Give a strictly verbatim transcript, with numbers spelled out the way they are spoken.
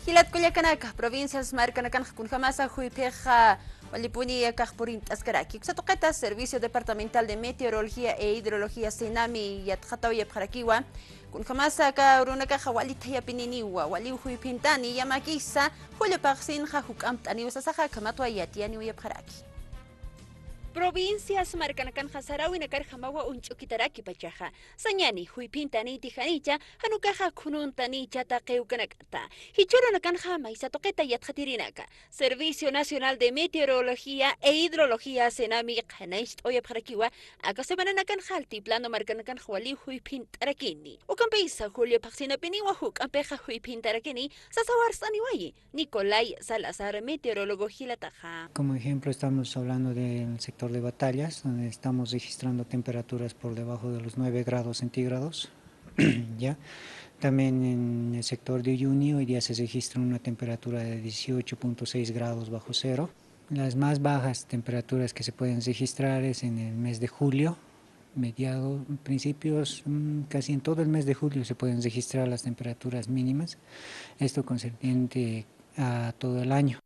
Jilat kullakanaka, provincias markanakanxa kunjamasa juyphixa walipuni akax purint'askaraki. Uksa tuqita Servicio Departamental de Meteorología e Hidrología, SENAMI, yatxatawayapxarakiwa. Kunjamasa aka urunakaxa wali thayapininiwa, waliw juyphintani, yamakisa, julio phaxsinxa juk'ampt'aniwa sasaxa akhamatwa yatiyaniwayapxaraki. Provincias markanakanxa saräwinakarjamawa uñch'ukitarakipachaxa. Sañani, juyphintaniti janicha, jan ukaxa khununtanïcha taqi ukanakata. Jichhürunakanxa maysa tuqita yatxatirinaka. Servicio Nacional de Meteorología e Hidrología, SENAMI, qhanañcht'awayapxarakiwa, aka semananakanxa altiplano markanakanxa waliw juyphint'arakini. Ukampisa julio phaxsinapiniwa juk'ampixa juyphintarakini, sasaw arst'aniwayi. Nicolai Salazar, meteorólogo jilataxa. Como ejemplo, estamos hablando del sector de Batallas, donde estamos registrando temperaturas por debajo de los nueve grados centígrados, ¿ya? También en el sector de Uyuni, hoy día se registra una temperatura de dieciocho punto seis grados bajo cero. Las más bajas temperaturas que se pueden registrar es en el mes de julio, mediados, principios, mm, casi en todo el mes de julio se pueden registrar las temperaturas mínimas. Esto concerniente a todo el año.